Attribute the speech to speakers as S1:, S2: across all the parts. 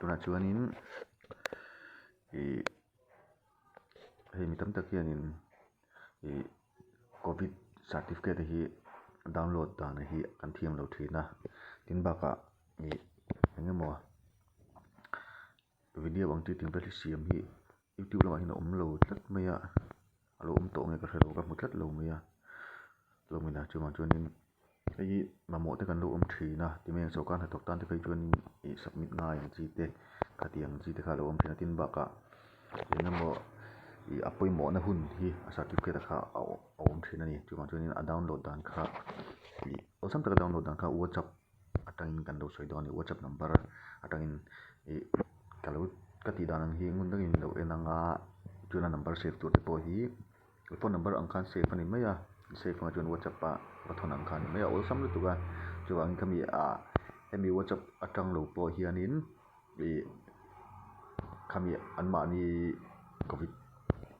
S1: Tunah chuanin ih hei mi tam tak hianin ih covid certificate te hi download dan hi kan thiam lo thin a tin bakah ih eng emaw video ang chi ting vel hi siam hi youtube lamah hian a awm lo tlat mai a a lo awm tawh nge ka hrelo ka hmu tlat lo mai a tlawmina chuvang chuanin hei hi mamawh te kan lo awm thin a ti mai ang sawrkar hnathawk tan te phei chuanin ih submit ngai ang chi te khatiang ang chi te kha a lo awm thin a tin bakah eng emaw ih a pawimawhna hun hi a certificate ah kha a awm thin a ni chuvang chuanin a download dan kha ih awlsam taka download dan kha whatsapp atangin kan lo sawi dawn a ni whatsapp number atangin ih ka lo ka tih dan ang hi ngun dangin lo en ang a chuan a number save tur te pawh hi phone number ang khan save a ni mai a save ang chuan whatsapp ah va thawn ang kha a ni mai a awlsam lutuk a chuvangin khami ah hemi whatsapp atang lo pawh hianin ih khami anmahni covid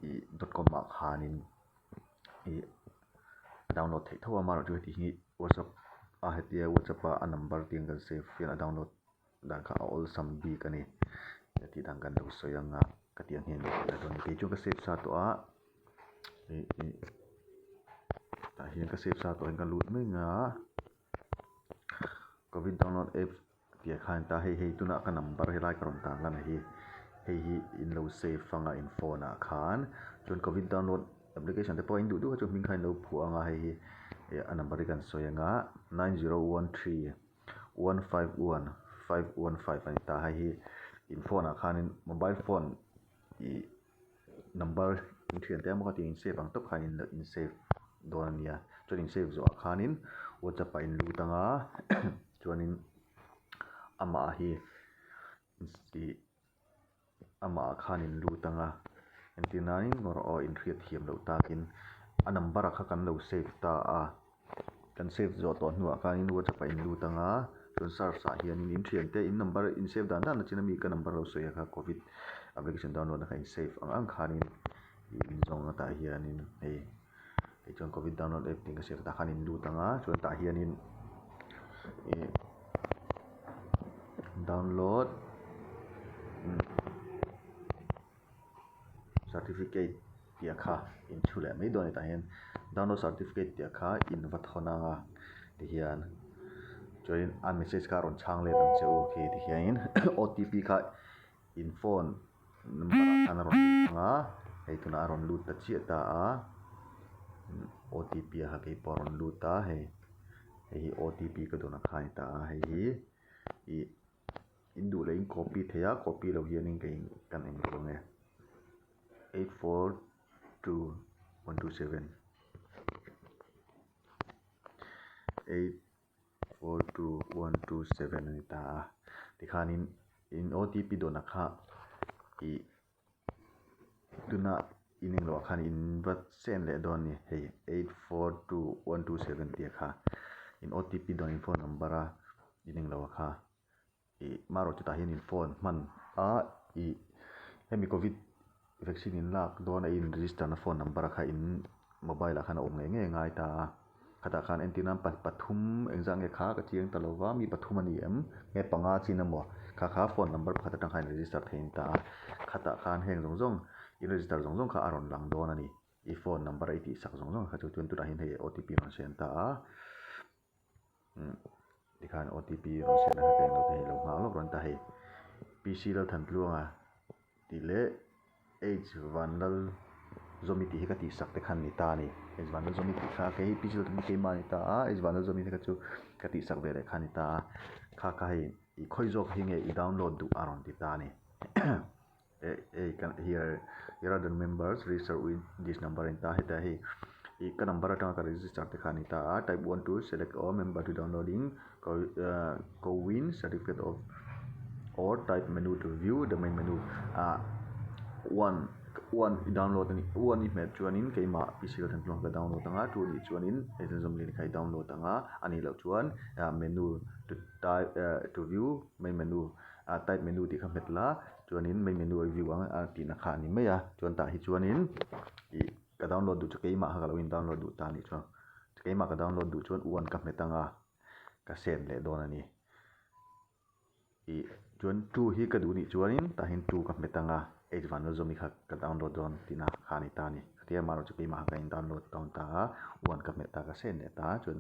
S1: ih dot com ah khanin ih a download theih tho a amaherawhchu heti hi whatsapp a hetia whatsapp a a number te hian kan save hian a download dan kha a awlsam bik a ni tih dan kan lo sawi ang a ka tih ang hian lo sawi dawn a ni kei chu ka save sa tawh a ih ih tah hian ka save sa tawh in ka lut mai ang a covid download apps tih ah khan ta hei hei tunah ka number helai ka rawn tan lan a hi hei hi in lo save ang a in phone ah khan chuan covid download application te pawh in duh duh kha chu hming kha in lo phuah ang a hei hi ih a number hi kan sawi ang a nine zero one three one five one five one five a ni ta hei hi in phone ah khanin mobile phone ih number in thian te emaw kha tih in save ang tawp khan in in save dawn a nia chuan in save zawh ah khanin whatsapp ah in lut ang a chuanin amah hi ih amah ah khan in lut ang a entir nain aw inhriat thiam loh takin a number ah kha kan lo save ta a kan save zawh tawh hnuah khanin whatsapp ah in lut ang a chuan search ah hianin in thian te in number in save dan dan a chin ami ka number lo sawi a kha covid application download na kha in save ang ang khanin ih in zawng a tah hianin hei tichuan covid download app tih ka save tah khan in lut ang a chuan tah hianin ih download certificate tih a kha in chhu leh mai dawn a ni tah hian download certificate tih a kha in va thawn ang a tihian chuanin a message kha a rawn chhang let ang che u khi tihianin O T P kha in phone number ah khan a rawn lut ang a hei tunah a rawn lut ta chiah ta a O T P a kha keipawh a rawn lut a hei hei hi O T P ka dawn a kha a ni ta a hei hi ih. In duh leh in copy thei a copy lo hianin ka in kan eng lo ang e eight four two one two seven eight four two one two seven a ni ta a tikhanin in O T P dawnah kha ih tuna in englo ah khan in va chen leh dawn a ni hei eight four two one two seven tih kha in O T P dawn in phone number a in englo ah kha ih marawh chutah hian in phone hman a ih hemi covid vaccine in lak dawn a in register na phone number kha in mobile ah khan a awm ngei ngei a ngai ta a khatah khan entir nan pathum engzah nge kha ka chiang ta lo va mi pathum a ni em nge panga chin emaw kha kha phone number pakhat atang khan in register thei a ni ta a khatah khan heng zawng zawng in register zawng zawng kha a rawn lang dawn a ni i phone number a i tihsak zawng zawng kha chu chuan tunah hian hei O T P a rawn siam ta a. Tikhan OTP rawn siam na kha ka englo te hi lo nghak lawk rawn ta hei PC Lalthantluanga tih leh H Vanlalzawmi tih hi ka tihsak te khan ni ta a ni. H Vanlalzawmi tih kha kei PC Lalthantluanga keimah a ni ta a, H Vanlalzawmi te kha chu ka tihsak ve leh kha a ni ta a, kha kha hei i khawi zawk hi nge i download duh a rawn ti ta a ni. Here here are the members register with this number a ni ta a heta hei ih ka number atanga ka register te kha a ni ta a type one to select all member to downloading cowin certificate of or type menu to view the main menu ah one one i download a nih one i hmet chuanin keimah P C Lalthantluanga ka download ang a two anih chuanin hei zawm lian kha i download ang a anih loh chuan menu to type to view main menu. ah type menu tih kha hmet la chuanin main menu a view ang a tihna kha a ni mai a chuan tah hi chuanin ih ka download duh chu keimah kha ka lo in download duh ta a nih chuan keimah ka download duh chuan one ka hmet ang a ka send leh dawn a ni ih. Chuan two hi ka duh nih chuanin tah hian two ka hmet ang a, H Vanlalzawmi kha ka download dawn tihna kha a ni ta a ni. Khatia amaherawhchu chu keimah kha ka in download dawn ta a, one ka hmet ta ka send leh ta a, chuan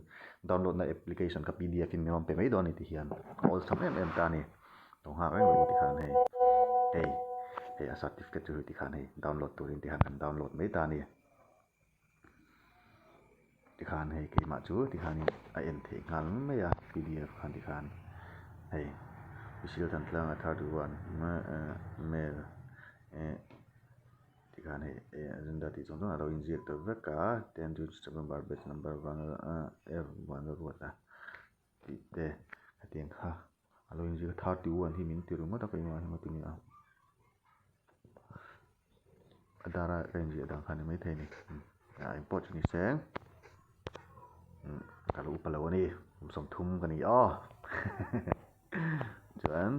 S1: download na application kha pdf in min rawn pe mai dawn a ni ti hian a awlsam em em ta a ni. Lo nghak reng rawh u ti khan hei hei hei a certificate chu hei ti khan hei download turin ti khan kan download mai ta a ni. Tikhan hei keimah chu tikhanin a en theih nghal mai a pdf khan tikhan hei Michelle Thantlanga 31 male tikhan hei agenda tih zawng zawng a lo inziak ta vek a 10 September batch number F Vanlalruata tih te hetiang kha a lo inziak a 31 hi min ti ringawt a keimah hi engati nge a. A dara ka inziah dan kha a ni maithei a ni ah engpawh chu ni se ka lo upa lo a ni kum 30 ka ni aw chuan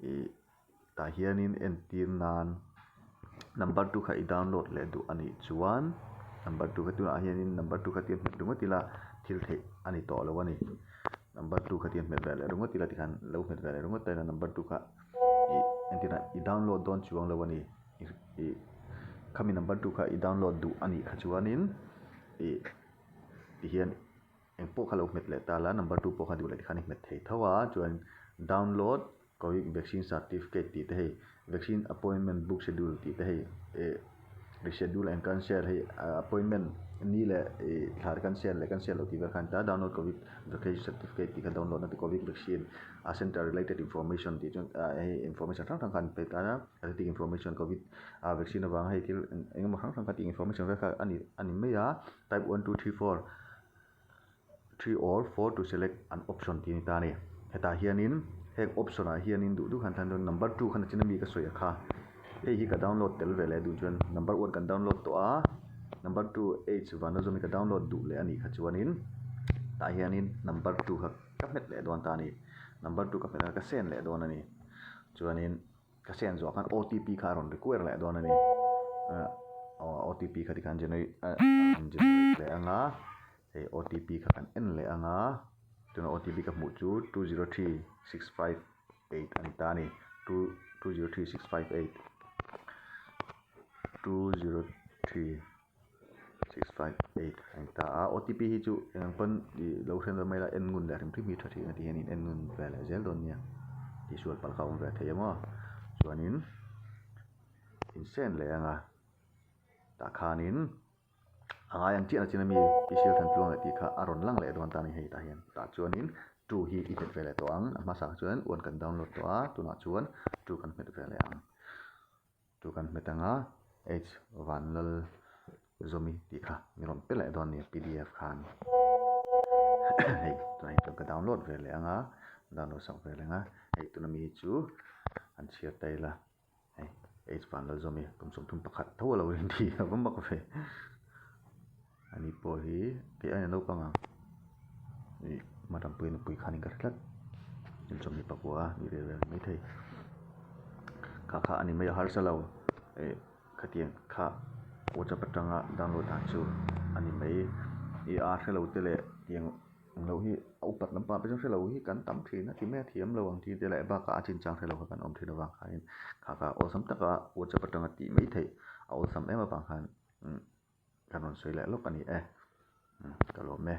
S1: ih tah hianin entir nan number 2 kha i download leh duh a nih chuan number 2 kha tunah hianin number 2 kha tia hmet ringawt ila thil theih a ni tawh lo a ni number 2 kha tia hmet ve leh ringawt ila tikhan lo hmet ve leh ringawt ta ila number 2 kha. Ih entirah i download dawn chuang lo a ni ih khami number 2 kha i download duh a nih kha chuanin ih tihian engpawh kha lo hmet leh ta la number 2 pawh kha duh leh tikhan i hmet thei tho a chuan download covid vaccine certificate tih te hei vaccine appointment book schedule tih te hei ih reschedule and cancel hei appointment ni leh ih thla te cancel leh cancel loh tih vel khan ta download covid vaccine certificate tih kha download na covid vaccine a center related information tih chuan ah hei information hrang hrang kha an pe ta a athletic information covid ah vaccine avanga hei thil eng emaw hrang hrang kha tih information vel kha a ni a ni mai a type 1 2 3 4 3 or 4 to select an option tih a ni ta a ni hetah hianin heng option ah hianin duh duh khan thlan dawn number 2 khan a chin ami ka sawi a kha hei hi ka download tel ve leh duh chuan number 1 kan download tawh a number 2 h vanlawzawm hi ka download duh leh a nih kha chuanin tah hianin number 2 kha ka hmet leh dawn ta a ni number 2 ka hmet a ka send leh dawn a ni chuanin ka send zawh khan otp kha a rawn require leh dawn a ni otp kha tikhan generate generate leh ang a hei otp kha kan en leh ang a tuna otp ka hmuh chu 203658 a ni ta a ni 203658 203 658 a ni ta a otp hi chu eng ang pawn ih lo hriat mai la en ngun leh hrim hrim hi tha thin a ti hian in en ngun ve leh zel dawn nia tihsual palh kha a awm ve thei ang aw chuanin in send leh ang a tah khanin a ngai ang chiah na chin ami P_C_L Thantluang leh tih kha a rawn lang leh dawn ta a ni hei tah hian tah chuanin two hi i hmet ve leh tawh ang a hmasa chuan one kan download tawh a tunah chuan two kan hmet ve leh ang. Chu kan hmet ang a, H Vanlal Zawmi tih kha min rawn pe leh dawn a ni pdf khan. Hei tunah hi chuan ka download ve leh ang a, download sak ve leh ang a, hei tuna mi hi chu an chhiar ta ila hei H Vanlal Zawmi kum 31 tho a lo inti a va mak ve. Ani pawh hi kei aiin a naupang ang ih hma rampui nupui khanin ka hre tlat inchawmhni pakua a ni ve ve maithei kha kha a ni mai a harsa lo ih khatiang kha whatsapp atanga download dan chu a ni mai ih a hre lo te leh tiang ang loh hi a upat lampang ah pawh chuan hre lo hi kan tam thin a ti mai a thiam lo ang chi te leh bakah a chinchang hre lo kha kan awm thin avang khanin kha kha awlsam taka whatsapp atanga tih mai theih a awlsam em avang khan. Kan rawn sawi leh lawk a ni e, ka lawm e.